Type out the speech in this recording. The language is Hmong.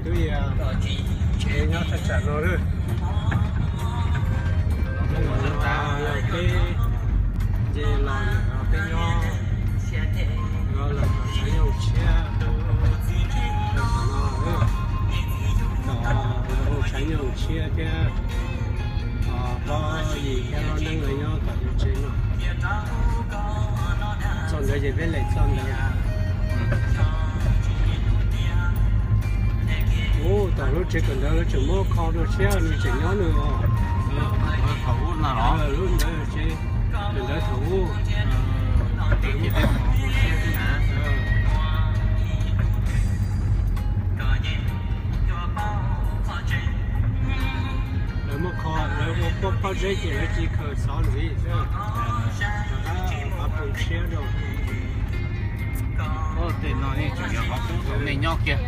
Lub tsev nyob thaj tsam no lawm. Yog peb nce los ntawm no peb nyob, los tom tshav nyooj tshiab, tom no, tom tshav nyooj tshiab thiab, pog yim thiab lub neej lawv nyob tom lub tsev no. Txog ntawd ces peb lem txog ntawd. Ub, tom lub tsev kawm ntawv lawv tseem muab kho dua thiab, nws tseem nyob nws os. Thaum ub no los? Lub ntawd tsev kawm ntawv thaum ub. Lawv muab kho, lawv ua pob zeb ces lawv cia li khaws xov ntxiv xwb. Rov qab pab pw tshiab rau. Tej no yeej tseem yog qhov qub thaum nej nyob kiag.